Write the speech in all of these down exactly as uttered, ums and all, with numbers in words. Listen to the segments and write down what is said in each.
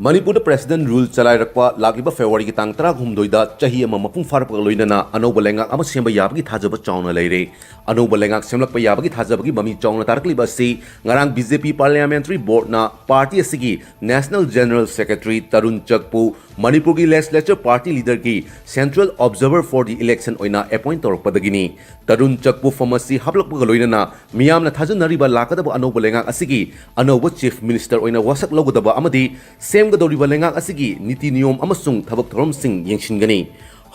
ꯃꯅꯤꯄꯨꯔꯗ President Rule ꯆꯂꯥꯏꯔꯛꯄ ꯂꯥꯛꯂꯤꯕ Februaryꯒꯤ ꯇꯥꯡ ꯇꯔꯥꯍꯨꯝꯗꯣꯏꯗ ꯆꯍꯤ ꯑꯃ ꯃꯄꯨꯡ ꯐꯥꯔꯛꯄꯒ ꯂꯣꯏꯅꯅ ꯑꯅꯧꯕ ꯂꯩꯉꯥꯛ ꯑꯃ ꯁꯦꯝꯕ ꯌꯥꯕꯒꯤ ꯊꯥꯖꯕ ꯆꯥꯎꯅ ꯂꯩꯔꯦ꯫ ꯑꯅꯧꯕ ꯂꯩꯉꯥꯛ ꯁꯦꯝꯂꯛꯄ ꯌꯥꯕꯒꯤ ꯊꯥꯖꯕꯒꯤ ꯃꯃꯤ ꯆꯥꯎꯅ ꯇꯥꯔꯛꯂꯤꯕ ꯑꯁꯤ ꯉꯔꯥꯡ BJP Parliamentary Boardꯅ party ꯑꯁꯤꯒꯤ National General Secretary ꯇꯔꯨꯟ ꯆꯛꯄꯨ ꯃꯅꯤꯄꯨꯔꯒꯤ Legislature Party Leaderꯒꯤ Central Observer for the Election ꯑꯣꯏꯅ appoint ꯇꯧꯔꯛꯄꯗꯒꯤꯅꯤ꯫ ꯇꯔꯨꯟ ꯆꯛꯄꯨ ꯐꯝ ꯑꯁꯤ ꯍꯥꯞꯂꯛꯄꯒ ꯂꯣꯏꯅꯅ ꯃꯤꯌꯥꯝꯅ ꯊꯥꯖꯅꯔꯤꯕ ꯂꯥꯛꯀꯗꯕ ꯑꯅꯧꯕ ꯂꯩꯉꯥꯛ ꯑꯁꯤꯒꯤ ꯑꯅꯧꯕ Chief Minister ꯑꯣꯏꯅ ꯋꯥꯁꯛ ꯂꯧꯒꯗꯕ ꯑꯃꯗꯤ ꯁꯦꯝꯒꯗꯧꯔꯤꯕ ꯂꯩꯉꯥꯛ ꯑꯁꯤꯒꯤ ꯅꯤꯇꯤ ꯅꯤꯌꯣꯝ ꯑꯃꯁꯨꯡ ꯊꯕꯛ ꯊꯧꯔꯝꯁꯤꯡ ꯌꯦꯡꯁꯤꯟꯒꯅꯤ꯫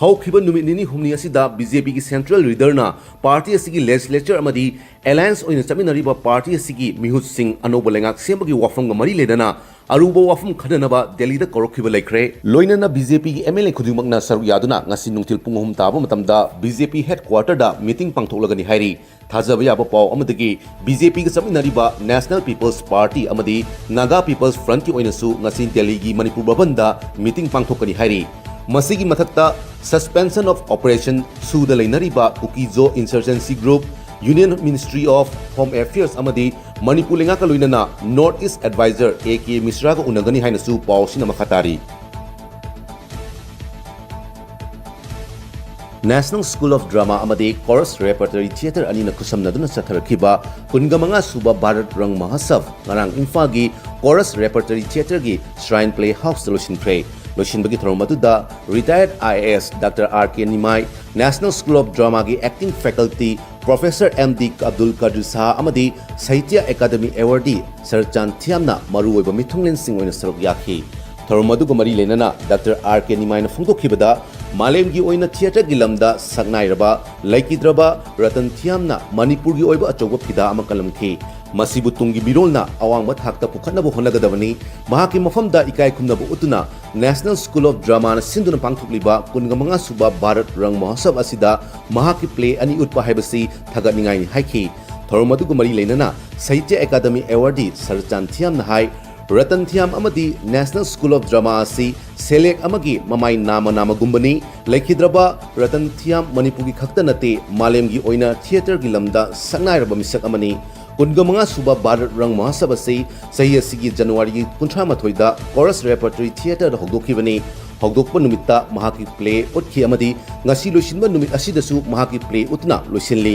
ꯍꯧꯈꯤꯕ ꯅꯨꯃꯤꯠ ꯅꯤꯅꯤ ꯍꯨꯝꯅꯤ ꯑꯁꯤꯗ BJPꯒꯤ Central Leaderꯅ party ꯑꯁꯤꯒꯤ Legislature ꯑꯃꯗꯤ alliance ꯑꯣꯏꯅ ꯆꯠꯃꯤꯟꯅꯔꯤꯕ party ꯑꯁꯤꯒꯤ ꯃꯤꯍꯨꯠꯁꯤꯡ ꯑꯅꯧꯕ ꯂꯩꯉꯥꯛ ꯁꯦꯝꯕꯒꯤ ꯋꯥꯐꯝꯒ ꯃꯔꯤ ꯂꯩꯅꯅ ꯑꯔꯨꯕ ꯋꯥꯐꯝ ꯈꯟꯅꯅꯕ ꯗꯦꯜꯂꯤꯗ ꯀꯧꯔꯛꯈꯤꯕ ꯂꯩꯈ꯭ꯔꯦ꯫ ꯂꯣꯏꯅꯅ BJPꯒꯤ MLA ꯈꯨꯗꯤꯡꯃꯛꯅ ꯁꯔꯨꯛ ꯌꯥꯗꯨꯅ ꯉꯁꯤ ꯅꯨꯡꯊꯤꯜ ꯄꯨꯡ ꯑꯍꯨꯝ ꯇꯥꯕ ꯃꯇꯝꯗ BJP headquarterꯗ meeting ꯄꯥꯡꯊꯣꯛꯂꯒꯅꯤ ꯍꯥꯏꯔꯤ꯫ ꯊꯥꯖꯕ ꯌꯥꯕ ꯄꯥꯎ ꯑꯃꯗꯒꯤ BJPꯒ ꯆꯠꯃꯤꯟꯅꯔꯤꯕ National People's Party ꯑꯃꯗꯤ Naga People's Frontꯀꯤ ꯑꯣꯏꯅꯁꯨ ꯉꯁꯤ ꯗꯦꯜꯂꯤꯒꯤ ꯃꯅꯤꯄꯨꯔ ꯚꯕꯟꯗ meeting ꯄꯥꯡꯊꯣꯛꯀꯅꯤ ꯍꯥꯏꯔꯤ꯫ ꯃꯁꯤꯒꯤ ꯃꯊꯛꯇ suspension of operation ꯁꯨꯗ ꯂꯩꯅꯔꯤꯕ ꯀꯨꯀꯤ-ꯖꯣ insurgency group, Union Ministry of Home Affairs ꯑꯃꯗꯤ ꯃꯅꯤꯄꯨꯔ ꯂꯩꯉꯥꯛꯀ ꯂꯣꯏꯅꯅ North East Advisor A K ꯃꯤꯁ꯭ꯔꯥꯒ ꯎꯅꯒꯅꯤ ꯍꯥꯏꯅꯁꯨ ꯄꯥꯎ ꯑꯁꯤꯅ ꯃꯈꯥ ꯇꯥꯔꯤ꯫ National School of Drama ꯑꯃꯗꯤ Chorus Repertory Theatre ꯑꯅꯤꯅ ꯈꯨꯠꯁꯝꯅꯗꯨꯅ ꯆꯠꯊꯔꯛꯈꯤꯕ ꯀꯨꯟꯒ ꯃꯉꯥ ꯁꯨꯕ ꯚꯥꯔꯠ ꯔꯪ ꯃꯍꯣꯠꯁꯕ ꯉꯔꯥꯡ ꯏꯝꯐꯥꯜꯒꯤ Chorus Repertory Theatreꯒꯤ Shrine Playhouseꯇ ꯂꯣꯏꯁꯤꯟꯈ꯭ꯔꯦ꯫ ꯂꯣꯏꯁꯤꯟꯕꯒꯤ ꯊꯧꯔꯝ ꯑꯗꯨꯗ retired IAS Doctor R K Nimai, National School of Dramaꯒꯤ acting faculty Professor M D Abdul ꯀꯥꯗꯤꯔ Shah ꯑꯃꯗꯤ ꯁꯥꯍꯤꯇ꯭ꯌ ꯑꯦꯀꯥꯗꯃꯤ awardee ꯁꯔꯠꯆꯥꯟ ꯊꯤꯌꯥꯝꯅ ꯃꯔꯨꯑꯣꯏꯕ ꯃꯤꯊꯨꯡꯂꯦꯟꯁꯤꯡ ꯑꯣꯏꯅ ꯁꯔꯨꯛ ꯌꯥꯈꯤ꯫ ꯊꯧꯔꯝ ꯑꯗꯨꯒ ꯃꯔꯤ ꯂꯩꯅꯅ Doctor R K ꯅꯤꯃꯥꯏꯅ ꯐꯣꯡꯗꯣꯛꯈꯤꯕꯗ, ꯃꯥꯂꯦꯝꯒꯤ ꯑꯣꯏꯅ theatreꯒꯤ ꯂꯝꯗ ꯁꯛꯅꯥꯏꯔꯕ ꯂꯩꯈꯤꯗ꯭ꯔꯕ ꯔꯇꯟ ꯊꯤꯌꯥꯝꯅ ꯃꯅꯤꯄꯨꯔꯒꯤ ꯑꯣꯏꯕ ꯑꯆꯧꯕ ꯐꯤꯗꯥ ꯑꯃ ꯀꯜꯂꯝꯈꯤ꯫ ꯃꯁꯤꯕꯨ ꯇꯨꯡꯒꯤ ꯃꯤꯔꯣꯜꯅ ꯑꯋꯥꯡꯕ ꯊꯥꯛꯇ ꯄꯨꯈꯠꯅꯕ ꯍꯣꯠꯅꯒꯗꯕꯅꯤ꯫ ꯃꯍꯥꯛꯀꯤ ꯃꯐꯝꯗ ꯏꯀꯥꯏ ꯈꯨꯝꯅꯕ ꯎꯠꯇꯨꯅ National School of Dramaꯅ ꯁꯤꯟꯗꯨꯅ ꯄꯥꯡꯊꯣꯛꯂꯤꯕ ꯀꯨꯟꯒ ꯃꯉꯥ ꯁꯨꯕ ꯚꯥꯔꯠ ꯔꯪ ꯃꯍꯣꯠꯁꯕ ꯑꯁꯤꯗ ꯃꯍꯥꯛꯀꯤ play ꯑꯅꯤ ꯎꯠꯄ ꯍꯥꯏꯕꯁꯤ ꯊꯥꯒꯠꯅꯤꯡꯉꯥꯏꯅꯤ ꯍꯥꯏꯈꯤ꯫ ꯊꯧꯔꯝ ꯑꯗꯨꯒ ꯃꯔꯤ ꯂꯩꯅꯅ ꯁꯥꯍꯤꯇ꯭ꯌ ꯑꯦꯀꯥꯗꯃꯤ awardee ꯁꯔꯠꯆꯥꯟ ꯊꯤꯌꯥꯝꯅ ꯍꯥꯏ, ꯔꯇꯟ ꯊꯤꯌꯥꯝ ꯑꯃꯗꯤ National School of Drama ꯑꯁꯤ ꯁꯦꯜꯌꯦꯛ ꯑꯃꯒꯤ ꯃꯃꯥꯏ ꯅꯥꯝꯃ ꯅꯥꯝꯃꯒꯨꯝꯕꯅꯤ꯫ ꯂꯩꯈꯤꯗ꯭ꯔꯕ ꯔꯇꯟ ꯊꯤꯌꯥꯝ ꯃꯅꯤꯄꯨꯔꯒꯤ ꯈꯛꯇ ꯅꯠꯇꯦ, ꯃꯥꯂꯦꯝꯒꯤ ꯑꯣꯏꯅ theatreꯒꯤ ꯂꯝꯗ ꯁꯛꯅꯥꯏꯔꯕ ꯃꯤꯁꯛ ꯑꯃꯅꯤ꯫ ꯀꯨꯟꯒ ꯃꯉꯥ ꯁꯨꯕ ꯚꯥꯔꯠ ꯔꯪ ꯃꯍꯣꯠꯁꯕ ꯑꯁꯤ ꯆꯍꯤ ꯑꯁꯤꯒꯤ ꯖꯅꯋꯥꯔꯤꯒꯤ ꯀꯨꯟꯊ꯭ꯔꯥ ꯃꯥꯊꯣꯏꯗ ꯀꯣꯔꯁ ꯔꯦꯄꯔꯇꯣꯔꯤ ꯊꯤꯌꯦꯇꯔꯗ ꯍꯧꯗꯣꯛꯈꯤꯕꯅꯤ꯫ ꯍꯧꯗꯣꯛꯄ ꯅꯨꯃꯤꯠꯇ ꯃꯍꯥꯛꯀꯤ ꯄ꯭ꯂꯦ ꯎꯠꯈꯤ ꯑꯃꯗꯤ ꯉꯁꯤ ꯂꯣꯏꯁꯤꯟꯕ ꯅꯨꯃꯤꯠ ꯑꯁꯤꯗꯁꯨ ꯃꯍꯥꯛꯀꯤ ꯄ꯭ꯂꯦ ꯎꯠꯇꯨꯅ ꯂꯣꯏꯁꯤꯜꯂꯤ꯫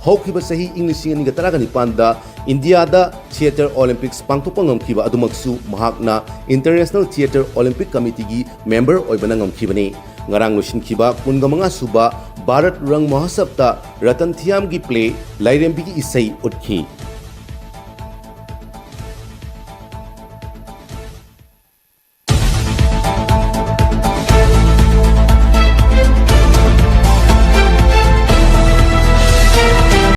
ꯍꯧꯈꯤꯕ ꯆꯍꯤ ꯏꯪ ꯂꯤꯁꯤꯡ ꯑꯅꯤꯒ ꯇꯔꯥꯒ ꯅꯤꯄꯥꯟꯗ ꯏꯟꯗꯤꯌꯥꯗ ꯊꯤꯌꯦꯇꯔ ꯑꯣꯂꯤꯝꯄꯤꯛꯁ ꯄꯥꯡꯊꯣꯛꯄ ꯉꯝꯈꯤꯕ ꯑꯗꯨꯃꯛꯁꯨ ꯃꯍꯥꯛꯅ ꯏꯟꯇꯔꯅꯦꯁꯅꯦꯜ ꯊꯤꯌꯦꯇꯔ ꯑꯣꯂꯤꯝꯄꯤꯛ ꯀꯃꯤꯇꯤꯒꯤ ꯃꯦꯝꯕꯔ ꯑꯣꯏꯕꯅ ꯉꯝꯈꯤꯕꯅꯤ꯫ ꯉꯔꯥꯡ ꯂꯣꯏꯁꯤꯟꯈꯤꯕ ꯀꯨꯟꯒ ꯃꯉꯥ ꯁꯨꯕ ꯚꯥꯔꯠ ꯔꯪ ꯃꯍꯣꯠꯁꯕꯇ ꯔꯇꯟ ꯊꯤꯌꯥꯝꯒꯤ ꯄ꯭ꯂꯦ ꯂꯥꯏꯔꯦꯝꯕꯤꯒꯤ ꯏꯁꯩ ꯎꯠꯈꯤ꯫